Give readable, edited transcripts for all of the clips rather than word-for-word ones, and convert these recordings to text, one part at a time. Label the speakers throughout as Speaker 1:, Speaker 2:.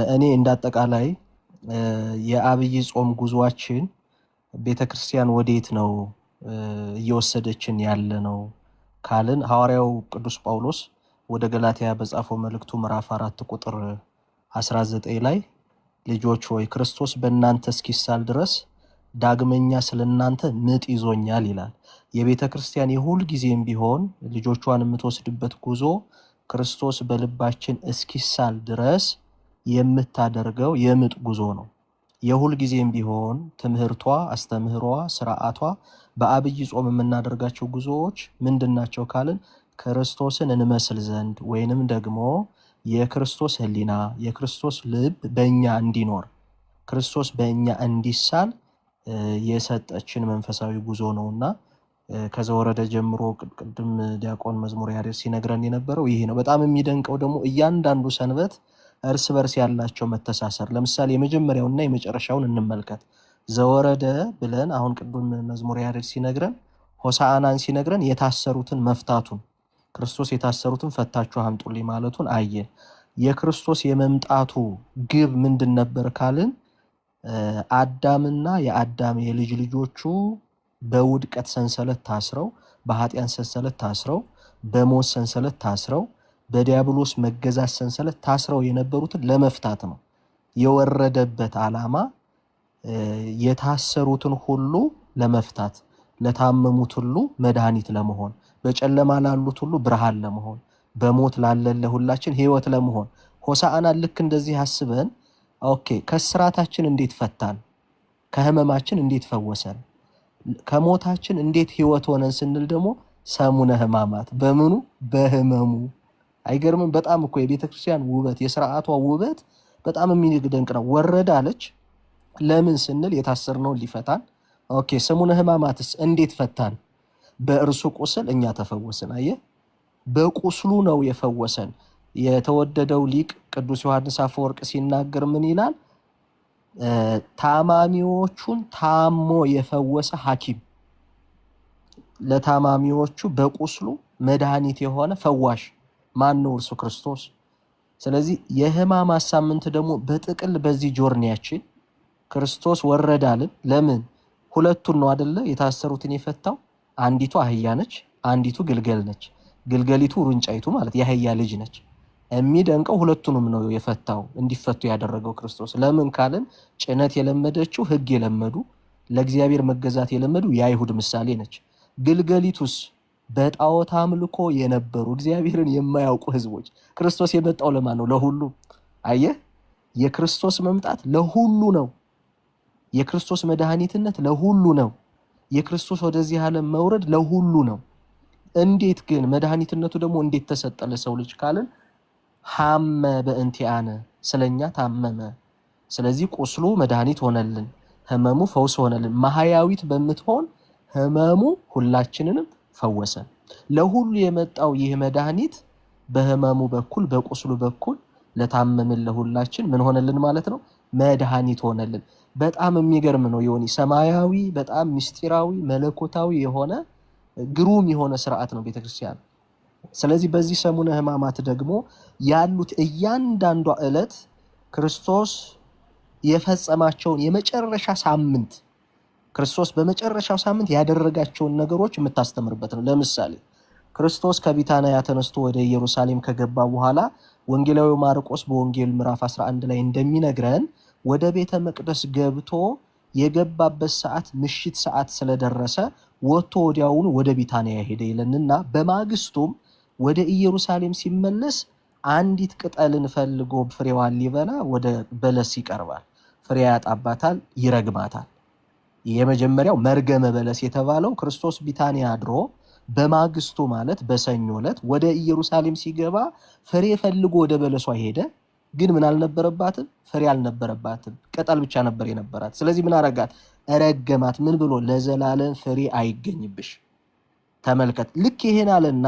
Speaker 1: እኔ እንዳጠቃላይ የአብይ ጾም ጉዟችን ቤተክርስቲያን ወዴት ነው እየወሰደችን ያለ ነው ካልን፣ ሐዋርያው ቅዱስ ጳውሎስ ወደ ገላትያ በጻፈው መልእክቱ ምዕራፍ 4 ቁጥር 19 ላይ ልጆች ሆይ፣ ክርስቶስ በእናንተ እስኪሳል ድረስ ዳግመኛ ስለ እናንተ ምጥ ይዞኛል ይላል። የቤተ ክርስቲያን የሁል ጊዜም ቢሆን ልጆቿን የምትወስድበት ጉዞ ክርስቶስ በልባችን እስኪሳል ድረስ የምታደርገው የምጥ ጉዞ ነው። የሁል ጊዜም ቢሆን ትምህርቷ፣ አስተምህሯ፣ ስርዓቷ በአብይ ጾም የምናደርጋቸው ጉዞዎች ምንድን ናቸው ካልን፣ ክርስቶስን እንመስል ዘንድ ወይንም ደግሞ የክርስቶስ ሕሊና፣ የክርስቶስ ልብ በእኛ እንዲኖር፣ ክርስቶስ በእኛ እንዲሳል የሰጠችን መንፈሳዊ ጉዞ ነውና ከዘወረደ ጀምሮ ቅድም ዲያቆን መዝሙር ያሬድ ሲነግረን የነበረው ይሄ ነው። በጣም የሚደንቀው ደግሞ እያንዳንዱ ሰንበት እርስ በርስ ያላቸው መተሳሰር። ለምሳሌ የመጀመሪያውና የመጨረሻውን እንመልከት። ዘወረደ ብለን አሁን ቅድም መዝሙር ያሬድ ሲነግረን፣ ሆሳዕናን ሲነግረን የታሰሩትን መፍታቱን፣ ክርስቶስ የታሰሩትን ፈታችሁ አምጡልኝ ማለቱን አየን። የክርስቶስ የመምጣቱ ግብ ምንድን ነበር ካልን፣ አዳምና የአዳም የልጅ ልጆቹ በውድቀት ሰንሰለት ታስረው፣ በኃጢአት ሰንሰለት ታስረው፣ በሞት ሰንሰለት ታስረው፣ በዲያብሎስ መገዛት ሰንሰለት ታስረው የነበሩትን ለመፍታት ነው። የወረደበት ዓላማ የታሰሩትን ሁሉ ለመፍታት፣ ለታመሙት ሁሉ መድኃኒት ለመሆን፣ በጨለማ ላሉት ሁሉ ብርሃን ለመሆን፣ በሞት ላለን ለሁላችን ሕይወት ለመሆን። ሆሳዕና ልክ እንደዚህ አስበን፣ okay፣ ከእስራታችን እንዴት ፈታን? ከህመማችን እንዴት ፈወሰን? ከሞታችን እንዴት ሕይወት ሆነን ስንል ደግሞ ሰሙነ ሕማማት በምኑ? በህመሙ። አይገርምም? በጣም እኮ የቤተ ክርስቲያን ውበት፣ የስርዓቷ ውበት በጣም የሚደንቅ ነው። ወረደ አለች። ለምን ስንል የታሰርነውን ሊፈታን። Okay፣ ሰሙነ ሕማማትስ እንዴት ፈታን? በእርሱ ቁስል እኛ ተፈወስን። አየህ፣ በቁስሉ ነው የፈወሰን። የተወደደው ሊቅ ቅዱስ ዮሐንስ አፈወርቅ ሲናገር ምን ይላል? ታማሚዎቹን ታሞ የፈወሰ ሐኪም፣ ለታማሚዎቹ በቁስሉ መድኃኒት የሆነ ፈዋሽ ማን ነው? እርሱ ክርስቶስ። ስለዚህ የሕማማት ሳምንት ደግሞ በጥቅል በዚህ journey ያችን ክርስቶስ ወረዳልን። ለምን? ሁለቱን ነው አደለ የታሰሩትን የፈታው? አንዲቱ አህያ ነች፣ አንዲቱ ግልገል ነች። ግልገሊቱ ውርንጫይቱ ማለት የአህያ ልጅ ነች። የሚደንቀው ሁለቱንም ነው የፈታው፣ እንዲፈቱ ያደረገው ክርስቶስ። ለምን ካልን ጭነት የለመደችው ሕግ የለመዱ፣ ለእግዚአብሔር መገዛት የለመዱ የአይሁድ ምሳሌ ነች። ግልገሊቱስ በጣዖት አምልኮ የነበሩ እግዚአብሔርን የማያውቁ ሕዝቦች። ክርስቶስ የመጣው ለማን ነው? ለሁሉ። አየህ፣ የክርስቶስ መምጣት ለሁሉ ነው። የክርስቶስ መድኃኒትነት ለሁሉ ነው። የክርስቶስ ወደዚህ ዓለም መውረድ ለሁሉ ነው። እንዴት ግን መድኃኒትነቱ ደግሞ እንዴት ተሰጠ ለሰው ልጅ ካልን፣ ሐመ በእንቲአነ፣ ስለኛ ታመመ። ስለዚህ ቁስሉ መድኃኒት ሆነልን፣ ህመሙ ፈውስ ሆነልን። ማህያዊት በምትሆን ህመሙ ሁላችንንም ፈወሰን። ለሁሉ የመጣው ይህ መድኃኒት በህመሙ በኩል፣ በቁስሉ በኩል ለታመምን ለሁላችን ምን ሆነልን ማለት ነው? መድኃኒት ሆነልን። በጣም የሚገርም ነው ዮኒ። ሰማያዊ፣ በጣም ምስጢራዊ፣ መለኮታዊ የሆነ ግሩም የሆነ ስርዓት ነው ቤተክርስቲያን። ስለዚህ በዚህ ሰሙነ ሕማማት ደግሞ ያሉት እያንዳንዷ ዕለት ክርስቶስ የፈጸማቸውን የመጨረሻ ሳምንት፣ ክርስቶስ በመጨረሻው ሳምንት ያደረጋቸውን ነገሮች የምታስተምርበት ነው። ለምሳሌ ክርስቶስ ከቢታንያ ተነስቶ ወደ ኢየሩሳሌም ከገባ በኋላ ወንጌላዊ ማርቆስ በወንጌል ምዕራፍ 11 ላይ እንደሚነግረን ወደ ቤተ መቅደስ ገብቶ የገባበት ሰዓት ምሽት ሰዓት ስለደረሰ ወጥቶ ወዲያውኑ ወደ ቢታንያ ሄደ ይለንና በማግስቱም ወደ ኢየሩሳሌም ሲመለስ አንዲት ቅጠልን ፈልጎ ፍሬዋን ሊበላ ወደ በለስ ይቀርባል። ፍሬ ያጣባታል፣ ይረግማታል። የመጀመሪያው መርገመ በለስ የተባለው ክርስቶስ ቢታንያ አድሮ በማግስቱ ማለት በሰኞ ዕለት ወደ ኢየሩሳሌም ሲገባ ፍሬ ፈልጎ ወደ በለሷ ሄደ። ግን ምን አልነበረባትም? ፍሬ አልነበረባትም። ቅጠል ብቻ ነበር የነበራት። ስለዚህ ምን አረጋት? ረገማት። ምን ብሎ? ለዘላለም ፍሬ አይገኝብሽ። ተመልከት። ልክ ይሄን አለና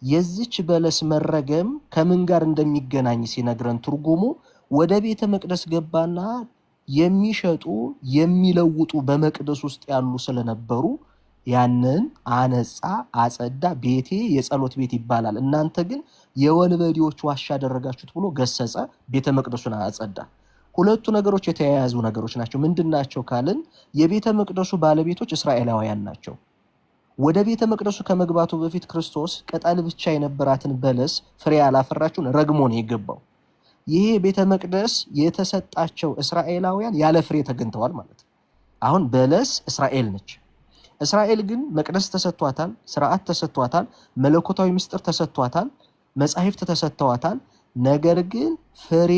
Speaker 1: የዚች በለስ መረገም ከምን ጋር እንደሚገናኝ ሲነግረን ትርጉሙ ወደ ቤተ መቅደስ ገባና የሚሸጡ የሚለውጡ በመቅደስ ውስጥ ያሉ ስለነበሩ ያንን አነጻ፣ አጸዳ። ቤቴ የጸሎት ቤት ይባላል፣ እናንተ ግን የወንበዴዎች ዋሻ አደረጋችሁት ብሎ ገሰጸ። ቤተ መቅደሱን አጸዳ። ሁለቱ ነገሮች የተያያዙ ነገሮች ናቸው። ምንድን ናቸው ካልን የቤተ መቅደሱ ባለቤቶች እስራኤላውያን ናቸው። ወደ ቤተ መቅደሱ ከመግባቱ በፊት ክርስቶስ ቅጠል ብቻ የነበራትን በለስ ፍሬ ያላፈራችውን ረግሞ ነው የገባው። ይሄ ቤተ መቅደስ የተሰጣቸው እስራኤላውያን ያለ ፍሬ ተገኝተዋል ማለት ነው። አሁን በለስ እስራኤል ነች። እስራኤል ግን መቅደስ ተሰጥቷታል፣ ስርዓት ተሰጥቷታል፣ መለኮታዊ ምስጢር ተሰጥቷታል፣ መጻሕፍት ተሰጥተዋታል። ነገር ግን ፍሬ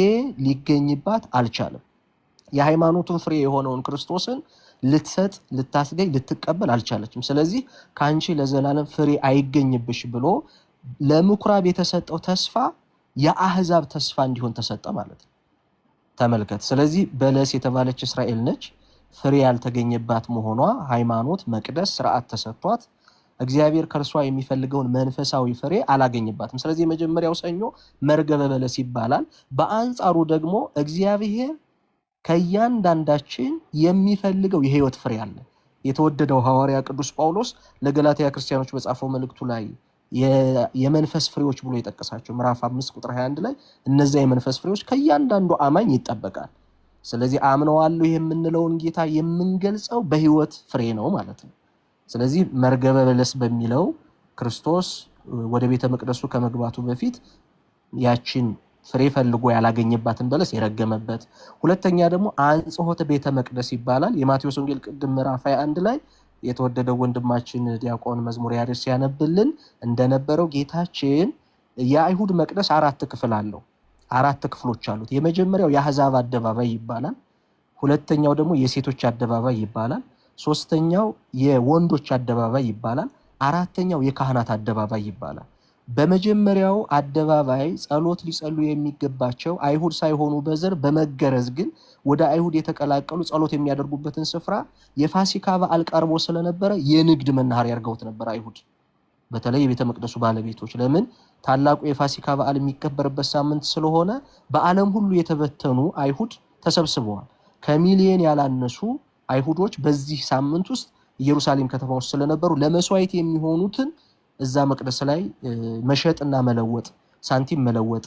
Speaker 1: ሊገኝባት አልቻለም። የሃይማኖቱን ፍሬ የሆነውን ክርስቶስን ልትሰጥ፣ ልታስገኝ፣ ልትቀበል አልቻለችም። ስለዚህ ከአንቺ ለዘላለም ፍሬ አይገኝብሽ ብሎ ለምኩራብ የተሰጠው ተስፋ የአህዛብ ተስፋ እንዲሆን ተሰጠ ማለት ነው። ተመልከት። ስለዚህ በለስ የተባለች እስራኤል ነች። ፍሬ ያልተገኘባት መሆኗ ሃይማኖት፣ መቅደስ፣ ስርዓት ተሰጥቷት እግዚአብሔር ከእርሷ የሚፈልገውን መንፈሳዊ ፍሬ አላገኘባትም። ስለዚህ የመጀመሪያው ሰኞ መርገመ በለስ ይባላል። በአንጻሩ ደግሞ እግዚአብሔር ከእያንዳንዳችን የሚፈልገው የህይወት ፍሬ አለ። የተወደደው ሐዋርያ ቅዱስ ጳውሎስ ለገላትያ ክርስቲያኖች በጻፈው መልእክቱ ላይ የመንፈስ ፍሬዎች ብሎ የጠቀሳቸው ምዕራፍ 5 ቁጥር 21 ላይ እነዚያ የመንፈስ ፍሬዎች ከእያንዳንዱ አማኝ ይጠበቃል። ስለዚህ አምነዋለሁ የምንለውን ጌታ የምንገልጸው በህይወት ፍሬ ነው ማለት ነው። ስለዚህ መርገመ በለስ በሚለው ክርስቶስ ወደ ቤተ መቅደሱ ከመግባቱ በፊት ያችን ፍሬ ፈልጎ ያላገኘባትን በለስ የረገመበት። ሁለተኛ ደግሞ አንጽሖተ ቤተ መቅደስ ይባላል። የማቴዎስ ወንጌል ቅድም ምዕራፍ 21 ላይ የተወደደው ወንድማችን ዲያቆን መዝሙር ያሬድ ሲያነብልን እንደነበረው ጌታችን የአይሁድ መቅደስ አራት ክፍል አለው። አራት ክፍሎች አሉት። የመጀመሪያው የአሕዛብ አደባባይ ይባላል። ሁለተኛው ደግሞ የሴቶች አደባባይ ይባላል። ሶስተኛው የወንዶች አደባባይ ይባላል። አራተኛው የካህናት አደባባይ ይባላል። በመጀመሪያው አደባባይ ጸሎት ሊጸሉ የሚገባቸው አይሁድ ሳይሆኑ በዘር በመገረዝ ግን ወደ አይሁድ የተቀላቀሉ ጸሎት የሚያደርጉበትን ስፍራ የፋሲካ በዓል ቀርቦ ስለነበረ የንግድ መናኸሪያ አድርገውት ነበር አይሁድ፣ በተለይ የቤተ መቅደሱ ባለቤቶች። ለምን? ታላቁ የፋሲካ በዓል የሚከበርበት ሳምንት ስለሆነ በዓለም ሁሉ የተበተኑ አይሁድ ተሰብስበዋል። ከሚሊየን ያላነሱ አይሁዶች በዚህ ሳምንት ውስጥ ኢየሩሳሌም ከተማ ውስጥ ስለነበሩ ለመስዋዕት የሚሆኑትን እዛ መቅደስ ላይ መሸጥና መለወጥ፣ ሳንቲም መለወጥ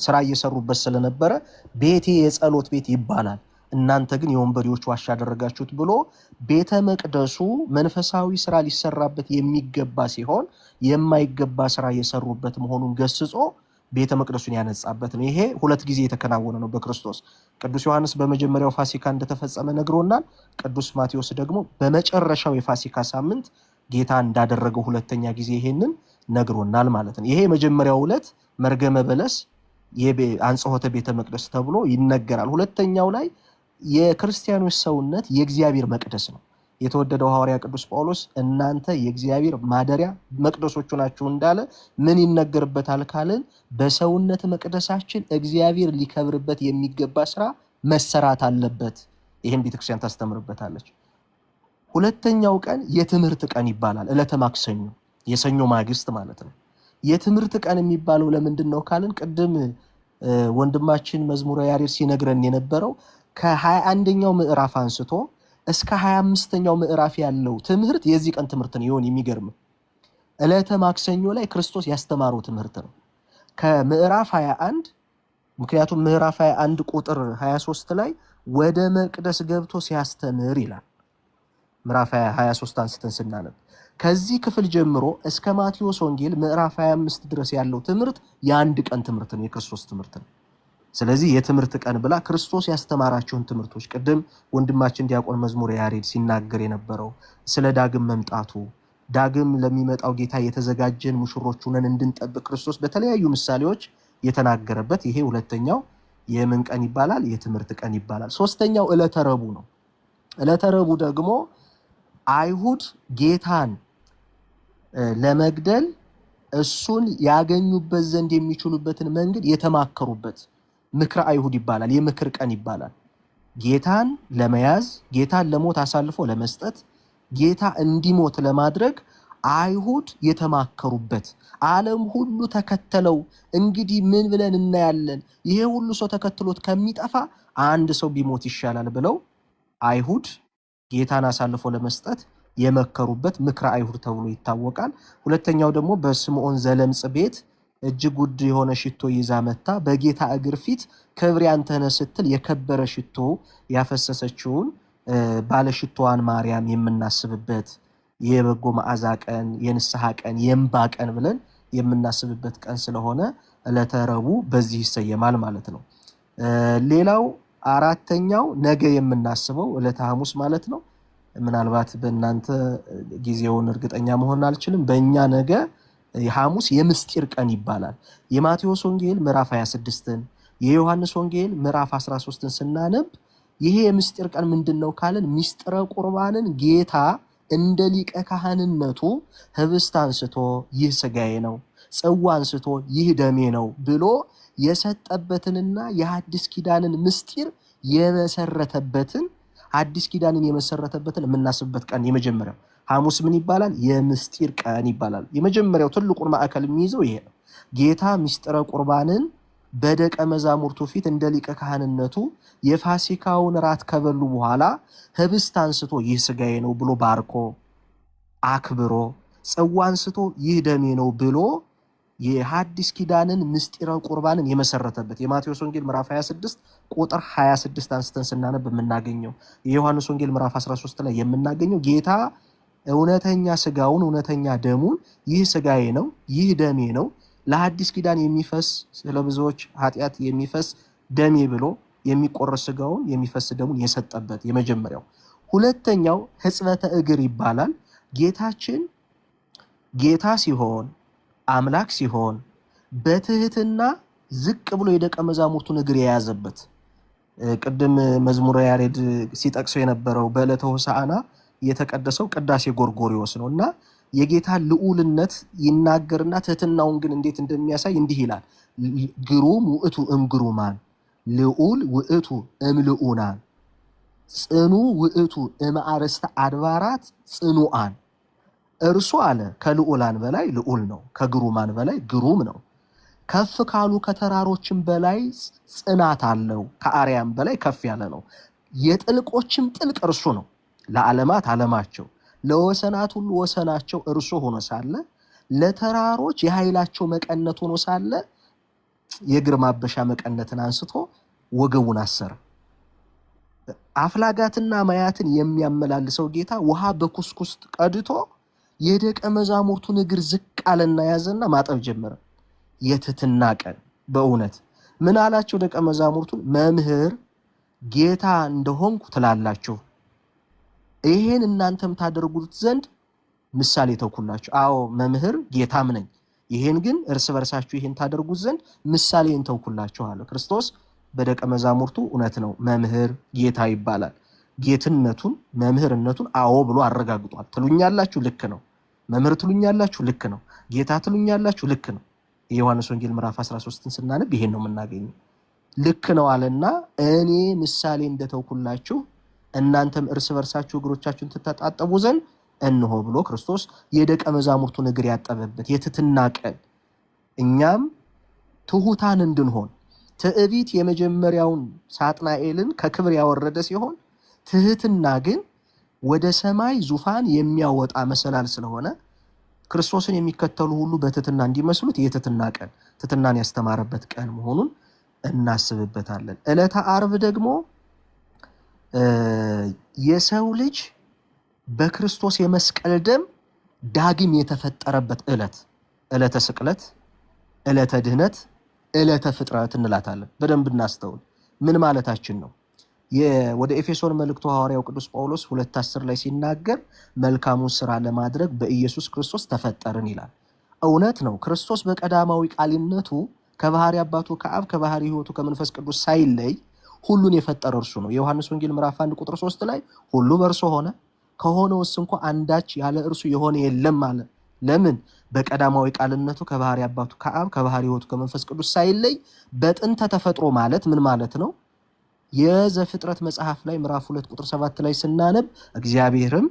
Speaker 1: ስራ እየሰሩበት ስለነበረ ቤቴ የጸሎት ቤት ይባላል፣ እናንተ ግን የወንበዴዎች ዋሻ አደረጋችሁት ብሎ ቤተ መቅደሱ መንፈሳዊ ስራ ሊሰራበት የሚገባ ሲሆን የማይገባ ስራ የሰሩበት መሆኑን ገስጾ ቤተ መቅደሱን ያነጻበት ነው። ይሄ ሁለት ጊዜ የተከናወነ ነው በክርስቶስ። ቅዱስ ዮሐንስ በመጀመሪያው ፋሲካ እንደተፈጸመ ነግሮናል። ቅዱስ ማቴዎስ ደግሞ በመጨረሻው የፋሲካ ሳምንት ጌታ እንዳደረገው ሁለተኛ ጊዜ ይሄንን ነግሮናል ማለት ነው። ይሄ የመጀመሪያው ዕለት መርገመ በለስ አንጽሖተ ቤተ መቅደስ ተብሎ ይነገራል። ሁለተኛው ላይ የክርስቲያኖች ሰውነት የእግዚአብሔር መቅደስ ነው። የተወደደው ሐዋርያ ቅዱስ ጳውሎስ እናንተ የእግዚአብሔር ማደሪያ መቅደሶቹ ናችሁ እንዳለ ምን ይነገርበታል ካልን በሰውነት መቅደሳችን እግዚአብሔር ሊከብርበት የሚገባ ስራ መሰራት አለበት። ይህም ቤተክርስቲያን ታስተምርበታለች። ሁለተኛው ቀን የትምህርት ቀን ይባላል። ዕለተ ማክሰኞ፣ የሰኞ ማግስት ማለት ነው። የትምህርት ቀን የሚባለው ለምንድን ነው ካልን ቅድም ወንድማችን መዝሙረ ያሬድ ሲነግረን የነበረው ከ21ኛው ምዕራፍ አንስቶ እስከ 25ኛው ምዕራፍ ያለው ትምህርት የዚህ ቀን ትምህርት ነው። ይሆን የሚገርም ዕለተ ማክሰኞ ላይ ክርስቶስ ያስተማረው ትምህርት ነው። ከምዕራፍ 21፣ ምክንያቱም ምዕራፍ 21 ቁጥር 23 ላይ ወደ መቅደስ ገብቶ ሲያስተምር ይላል። ምዕራፍ 23 አንስተን ስናነብ ከዚህ ክፍል ጀምሮ እስከ ማቴዎስ ወንጌል ምዕራፍ 25 ድረስ ያለው ትምህርት የአንድ ቀን ትምህርት ነው፣ የክርስቶስ ትምህርት ነው። ስለዚህ የትምህርት ቀን ብላ ክርስቶስ ያስተማራቸውን ትምህርቶች ቅድም ወንድማችን ዲያቆን መዝሙረ ያሬድ ሲናገር የነበረው ስለ ዳግም መምጣቱ፣ ዳግም ለሚመጣው ጌታ የተዘጋጀን ሙሽሮች ሆነን እንድንጠብቅ ክርስቶስ በተለያዩ ምሳሌዎች የተናገረበት ይሄ ሁለተኛው የምን ቀን ይባላል? የትምህርት ቀን ይባላል። ሶስተኛው ዕለተ ረቡዕ ነው። ዕለተ ረቡዕ ደግሞ አይሁድ ጌታን ለመግደል እሱን ያገኙበት ዘንድ የሚችሉበትን መንገድ የተማከሩበት ምክረ አይሁድ ይባላል። የምክር ቀን ይባላል። ጌታን ለመያዝ፣ ጌታን ለሞት አሳልፎ ለመስጠት፣ ጌታ እንዲሞት ለማድረግ አይሁድ የተማከሩበት፣ ዓለም ሁሉ ተከተለው፣ እንግዲህ ምን ብለን እናያለን? ይሄ ሁሉ ሰው ተከትሎት ከሚጠፋ አንድ ሰው ቢሞት ይሻላል ብለው አይሁድ ጌታን አሳልፎ ለመስጠት የመከሩበት ምክረ አይሁድ ተብሎ ይታወቃል። ሁለተኛው ደግሞ በስምዖን ዘለምጽ ቤት እጅግ ውድ የሆነ ሽቶ ይዛ መታ በጌታ እግር ፊት ክብር ያንተ ነህ ስትል የከበረ ሽቶ ያፈሰሰችውን ባለሽቶዋን ማርያም የምናስብበት የበጎ መዓዛ ቀን፣ የንስሐ ቀን፣ የእምባ ቀን ብለን የምናስብበት ቀን ስለሆነ ዕለተ ረቡዕ በዚህ ይሰየማል ማለት ነው። ሌላው አራተኛው ነገ የምናስበው ዕለተ ሐሙስ ማለት ነው። ምናልባት በእናንተ ጊዜውን እርግጠኛ መሆን አልችልም። በእኛ ነገ ሐሙስ የምስጢር ቀን ይባላል። የማቴዎስ ወንጌል ምዕራፍ 26ን የዮሐንስ ወንጌል ምዕራፍ 13ን ስናነብ ይሄ የምስጢር ቀን ምንድን ነው ካልን ሚስጥረ ቁርባንን ጌታ እንደ ሊቀ ካህንነቱ ህብስት አንስቶ ይህ ስጋዬ ነው፣ ጽዋ አንስቶ ይህ ደሜ ነው ብሎ የሰጠበትንና የሐዲስ ኪዳንን ምስጢር የመሰረተበትን አዲስ ኪዳንን የመሰረተበትን የምናስብበት ቀን የመጀመሪያው ሐሙስ ምን ይባላል? የምስጢር ቀን ይባላል። የመጀመሪያው ትልቁን ማዕከል የሚይዘው ይሄ ነው። ጌታ ምስጢረ ቁርባንን በደቀ መዛሙርቱ ፊት እንደ ሊቀ ካህንነቱ የፋሲካውን ራት ከበሉ በኋላ ህብስት አንስቶ ይህ ስጋዬ ነው ብሎ ባርኮ አክብሮ፣ ጽዋ አንስቶ ይህ ደሜ ነው ብሎ የሐዲስ ኪዳንን ምስጢረ ቁርባንን የመሰረተበት የማቴዎስ ወንጌል ምዕራፍ 26 ቁጥር 26 አንስተን ስናነብ የምናገኘው የዮሐንስ ወንጌል ምዕራፍ 13 ላይ የምናገኘው ጌታ እውነተኛ ስጋውን እውነተኛ ደሙን ይህ ስጋዬ ነው፣ ይህ ደሜ ነው፣ ለሐዲስ ኪዳን የሚፈስ ስለ ብዙዎች ኃጢአት የሚፈስ ደሜ ብሎ የሚቆረስ ስጋውን የሚፈስ ደሙን የሰጠበት የመጀመሪያው። ሁለተኛው ሕጽበተ እግር ይባላል። ጌታችን ጌታ ሲሆን አምላክ ሲሆን በትህትና ዝቅ ብሎ የደቀ መዛሙርቱን እግር የያዘበት ቅድም መዝሙረ ያሬድ ሲጠቅሰው የነበረው በዕለተ ሆሳዕና የተቀደሰው ቅዳሴ ጎርጎርዮስ ነው እና የጌታ ልዑልነት ይናገርና ትህትናውን ግን እንዴት እንደሚያሳይ እንዲህ ይላል። ግሩም ውእቱ እምግሩማን ልዑል ውእቱ እምልዑናን ጽኑ ውእቱ እምአርእስተ አድባራት ጽኑአን። እርሱ አለ ከልዑላን በላይ ልዑል ነው፣ ከግሩማን በላይ ግሩም ነው። ከፍ ካሉ ከተራሮችም በላይ ጽናት አለው፣ ከአርያም በላይ ከፍ ያለ ነው። የጥልቆችም ጥልቅ እርሱ ነው። ለዓለማት ዓለማቸው ለወሰናት ሁሉ ወሰናቸው እርሱ ሆኖ ሳለ ለተራሮች የኃይላቸው መቀነት ሆኖ ሳለ የእግር ማበሻ መቀነትን አንስቶ ወገቡን አሰረ። አፍላጋትና ማያትን የሚያመላልሰው ጌታ ውሃ በኩስኩስት ቀድቶ የደቀ መዛሙርቱን እግር ዝቅ አለና ያዘና ማጠብ ጀመረ። የትህትና ቀን በእውነት ምን አላቸው ደቀ መዛሙርቱን? መምህር ጌታ እንደሆንኩ ትላላችሁ፣ ይሄን እናንተም ታደርጉት ዘንድ ምሳሌ ተውኩላችሁ። አዎ መምህር ጌታም ነኝ፣ ይሄን ግን እርስ በርሳችሁ ይሄን ታደርጉት ዘንድ ምሳሌን ተውኩላችሁ አለ። ክርስቶስ በደቀ መዛሙርቱ እውነት ነው መምህር ጌታ ይባላል። ጌትነቱን መምህርነቱን አዎ ብሎ አረጋግጧል። ትሉኛላችሁ፣ ልክ ነው። መምህር ትሉኛላችሁ፣ ልክ ነው። ጌታ ትሉኛላችሁ፣ ልክ ነው። የዮሐንስ ወንጌል ምዕራፍ 13ን ስናነብ ይሄን ነው የምናገኘው። ልክ ነው አለና እኔ ምሳሌ እንደተውኩላችሁ እናንተም እርስ በርሳችሁ እግሮቻችሁን ትተጣጠቡ ዘንድ እንሆ ብሎ ክርስቶስ የደቀ መዛሙርቱን እግር ያጠበበት የትህትና ቀን እኛም ትሁታን እንድንሆን ትዕቢት የመጀመሪያውን ሳጥናኤልን ከክብር ያወረደ ሲሆን ትህትና ግን ወደ ሰማይ ዙፋን የሚያወጣ መሰላል ስለሆነ ክርስቶስን የሚከተሉ ሁሉ በትህትና እንዲመስሉት የትህትና ቀን ትህትናን ያስተማረበት ቀን መሆኑን እናስብበታለን። ዕለተ ዓርብ ደግሞ የሰው ልጅ በክርስቶስ የመስቀል ደም ዳግም የተፈጠረበት ዕለት፣ ዕለተ ስቅለት፣ ዕለተ ድህነት፣ ዕለተ ፍጥረት እንላታለን። በደንብ እናስተውል። ምን ማለታችን ነው? ወደ ኤፌሶን መልእክቱ ሐዋርያው ቅዱስ ጳውሎስ 2:10 ላይ ሲናገር መልካሙን ስራ ለማድረግ በኢየሱስ ክርስቶስ ተፈጠርን ይላል። እውነት ነው። ክርስቶስ በቀዳማዊ ቃልነቱ ከባህሪ አባቱ ከአብ ከባህሪ ሕይወቱ ከመንፈስ ቅዱስ ሳይለይ ሁሉን የፈጠረ እርሱ ነው። የዮሐንስ ወንጌል ምዕራፍ 1 ቁጥር 3 ላይ ሁሉ በእርሱ ሆነ፣ ከሆነውስ እንኳ አንዳች ያለ እርሱ የሆነ የለም አለ። ለምን? በቀዳማዊ ቃልነቱ ከባህሪ አባቱ ከአብ ከባህሪ ሕይወቱ ከመንፈስ ቅዱስ ሳይለይ በጥንተ ተፈጥሮ ማለት ምን ማለት ነው? የዘፍጥረት መጽሐፍ ላይ ምዕራፍ 2 ቁጥር 7 ላይ ስናነብ እግዚአብሔርም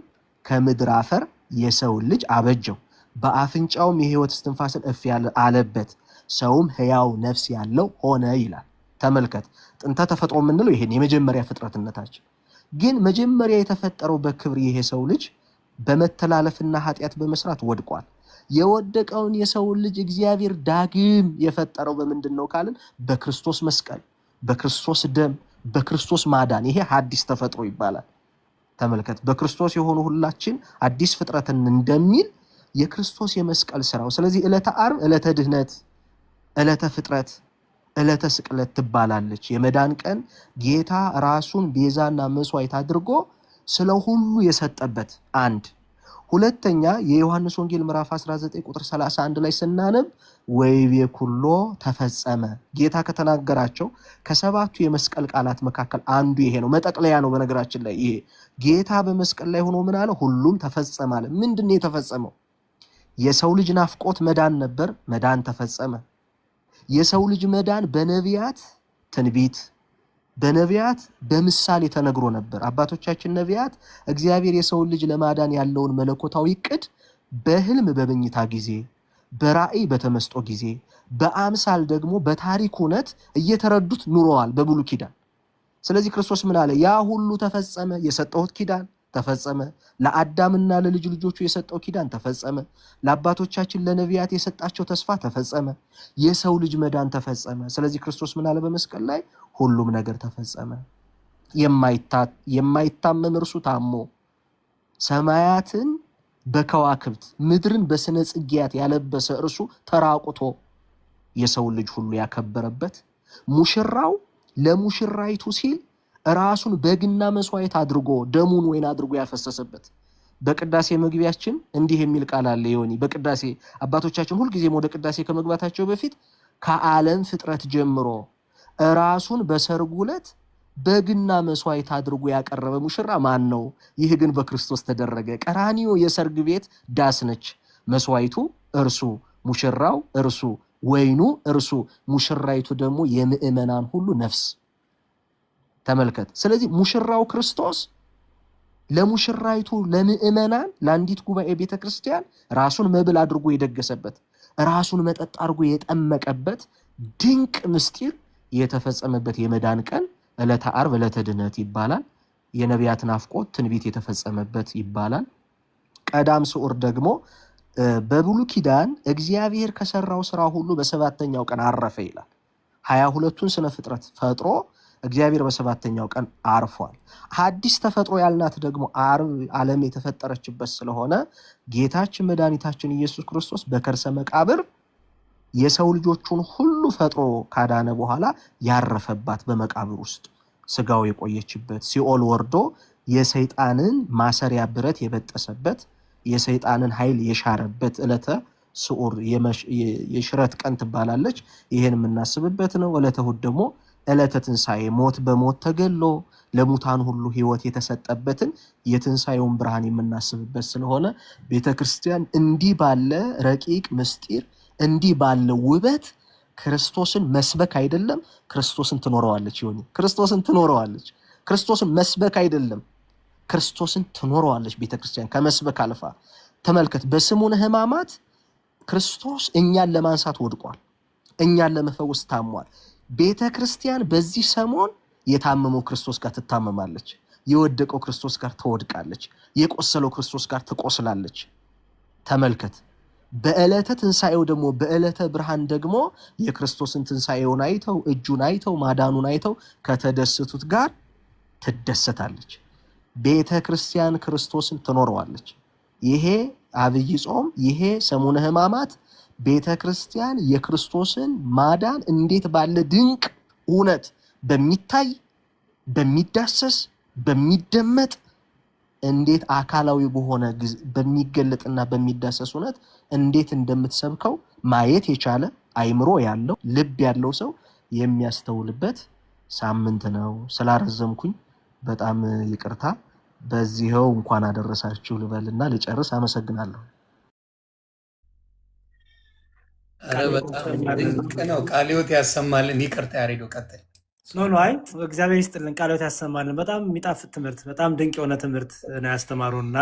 Speaker 1: ከምድር አፈር የሰውን ልጅ አበጀው፣ በአፍንጫውም የሕይወት እስትንፋስን እፍ አለበት፣ ሰውም ሕያው ነፍስ ያለው ሆነ ይላል። ተመልከት፣ ጥንተ ተፈጥሮ የምንለው ይሄን የመጀመሪያ ፍጥረትነታችን። ግን መጀመሪያ የተፈጠረው በክብር ይሄ ሰው ልጅ በመተላለፍና ኃጢአት በመስራት ወድቋል። የወደቀውን የሰውን ልጅ እግዚአብሔር ዳግም የፈጠረው በምንድን ነው ካልን በክርስቶስ መስቀል፣ በክርስቶስ ደም፣ በክርስቶስ ማዳን። ይሄ ሐዲስ ተፈጥሮ ይባላል። ተመልከት፣ በክርስቶስ የሆኑ ሁላችን አዲስ ፍጥረትን እንደሚል የክርስቶስ የመስቀል ስራው። ስለዚህ ዕለተ ዓርብ ዕለተ ድህነት፣ ዕለተ ፍጥረት፣ ዕለተ ስቅለት ትባላለች። የመዳን ቀን ጌታ ራሱን ቤዛና መስዋዕት አድርጎ ስለ ሁሉ የሰጠበት አንድ። ሁለተኛ የዮሐንስ ወንጌል ምዕራፍ 19 ቁጥር 31 ላይ ስናነብ ወይቤ ኩሎ ተፈጸመ። ጌታ ከተናገራቸው ከሰባቱ የመስቀል ቃላት መካከል አንዱ ይሄ ነው። መጠቅለያ ነው። በነገራችን ላይ ይሄ ጌታ በመስቀል ላይ ሆኖ ምን አለ? ሁሉም ተፈጸመ አለ። ምንድን ነው የተፈጸመው? የሰው ልጅ ናፍቆት መዳን ነበር። መዳን ተፈጸመ። የሰው ልጅ መዳን በነቢያት ትንቢት በነቢያት በምሳሌ ተነግሮ ነበር። አባቶቻችን ነቢያት እግዚአብሔር የሰውን ልጅ ለማዳን ያለውን መለኮታዊ ዕቅድ በህልም በመኝታ ጊዜ፣ በራእይ በተመስጦ ጊዜ፣ በአምሳል ደግሞ በታሪክ እውነት እየተረዱት ኑረዋል በብሉይ ኪዳን። ስለዚህ ክርስቶስ ምን አለ? ያ ሁሉ ተፈጸመ። የሰጠሁት ኪዳን ተፈጸመ። ለአዳምና ለልጅ ልጆቹ የሰጠው ኪዳን ተፈጸመ። ለአባቶቻችን ለነቢያት የሰጣቸው ተስፋ ተፈጸመ። የሰው ልጅ መዳን ተፈጸመ። ስለዚህ ክርስቶስ ምን አለ በመስቀል ላይ? ሁሉም ነገር ተፈጸመ። የማይታመም እርሱ ታሞ ሰማያትን በከዋክብት ምድርን በስነ ጽጌያት ያለበሰ እርሱ ተራቁቶ የሰውን ልጅ ሁሉ ያከበረበት ሙሽራው ለሙሽራይቱ ሲል ራሱን በግና መስዋዕት አድርጎ ደሙን ወይን አድርጎ ያፈሰሰበት። በቅዳሴ መግቢያችን እንዲህ የሚል ቃል አለ። ዮኒ፣ በቅዳሴ አባቶቻችን ሁልጊዜም ወደ ቅዳሴ ከመግባታቸው በፊት ከዓለም ፍጥረት ጀምሮ ራሱን በሰርጉ ዕለት በግና መስዋዕት አድርጎ ያቀረበ ሙሽራ ማን ነው? ይህ ግን በክርስቶስ ተደረገ። ቀራኒዮ የሰርግ ቤት ዳስ ነች። መስዋዕቱ እርሱ፣ ሙሽራው እርሱ፣ ወይኑ እርሱ፣ ሙሽራይቱ ደግሞ የምዕመናን ሁሉ ነፍስ። ተመልከት። ስለዚህ ሙሽራው ክርስቶስ ለሙሽራይቱ ለምዕመናን ለአንዲት ጉባኤ ቤተ ክርስቲያን ራሱን መብል አድርጎ የደገሰበት፣ ራሱን መጠጥ አድርጎ የጠመቀበት ድንቅ ምስጢር የተፈጸመበት የመዳን ቀን ዕለተ ዓርብ ዕለተ ድኅነት ይባላል። የነቢያት ናፍቆት ትንቢት የተፈጸመበት ይባላል። ቀዳም ስዑር ደግሞ በብሉይ ኪዳን እግዚአብሔር ከሰራው ስራ ሁሉ በሰባተኛው ቀን አረፈ ይላል። 22ቱን ስነ ፍጥረት ፈጥሮ እግዚአብሔር በሰባተኛው ቀን አርፏል። ሐዲስ ተፈጥሮ ያልናት ደግሞ ዓርብ ዓለም የተፈጠረችበት ስለሆነ ጌታችን መድኃኒታችን ኢየሱስ ክርስቶስ በከርሰ መቃብር የሰው ልጆቹን ሁሉ ፈጥሮ ካዳነ በኋላ ያረፈባት፣ በመቃብር ውስጥ ስጋው የቆየችበት፣ ሲኦል ወርዶ የሰይጣንን ማሰሪያ ብረት የበጠሰበት፣ የሰይጣንን ኃይል የሻረበት ዕለተ ስዑር የሽረት ቀን ትባላለች። ይህን የምናስብበት ነው። ዕለተ እሑድ ደግሞ ዕለተ ትንሣኤ፣ ሞት በሞት ተገሎ ለሙታን ሁሉ ሕይወት የተሰጠበትን የትንሣኤውን ብርሃን የምናስብበት ስለሆነ ቤተ ክርስቲያን እንዲህ ባለ ረቂቅ ምስጢር፣ እንዲህ ባለ ውበት ክርስቶስን መስበክ አይደለም፣ ክርስቶስን ትኖረዋለች። ይሆን ክርስቶስን ትኖረዋለች። ክርስቶስን መስበክ አይደለም፣ ክርስቶስን ትኖረዋለች። ቤተ ክርስቲያን ከመስበክ አልፋ ተመልከት። በሰሙነ ሕማማት ክርስቶስ እኛን ለማንሳት ወድቋል። እኛን ለመፈወስ ታሟል። ቤተ ክርስቲያን በዚህ ሰሞን የታመመው ክርስቶስ ጋር ትታመማለች። የወደቀው ክርስቶስ ጋር ትወድቃለች። የቆሰለው ክርስቶስ ጋር ትቆስላለች። ተመልከት። በዕለተ ትንሣኤው ደግሞ፣ በዕለተ ብርሃን ደግሞ የክርስቶስን ትንሣኤውን አይተው፣ እጁን አይተው፣ ማዳኑን አይተው ከተደሰቱት ጋር ትደሰታለች። ቤተ ክርስቲያን ክርስቶስን ትኖረዋለች። ይሄ አብይ ጾም፣ ይሄ ሰሙነ ሕማማት ቤተ ክርስቲያን የክርስቶስን ማዳን እንዴት ባለ ድንቅ እውነት በሚታይ፣ በሚዳሰስ፣ በሚደመጥ፣ እንዴት አካላዊ በሆነ በሚገለጥና በሚዳሰስ እውነት እንዴት እንደምትሰብከው ማየት የቻለ አይምሮ ያለው፣ ልብ ያለው ሰው የሚያስተውልበት ሳምንት ነው። ስላረዘምኩኝ በጣም ይቅርታ። በዚህው እንኳን አደረሳችሁ ልበልና ልጨርስ። አመሰግናለሁ።
Speaker 2: ኧረ በጣም ድንቅ ነው። ቃለ ሕይወት ያሰማልን። ይቅርታ ያሬዶ፣ ቀጥል።
Speaker 3: No, no፣ አይ እግዚአብሔር ይስጥልን፣ ቃለ ሕይወት ያሰማልን። በጣም የሚጣፍጥ ትምህርት፣ በጣም ድንቅ የሆነ ትምህርት ነው ያስተማሩን እና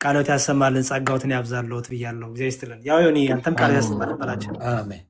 Speaker 3: ቃለ ሕይወት ያሰማልን፣ ጸጋዎትን ያብዛልዎት ብያለሁ። እግዚአብሔር ይስጥልን። ያው ዮኒ፣ አንተም ቃለ ሕይወት ያሰማልን በላቸው።
Speaker 2: አሜን።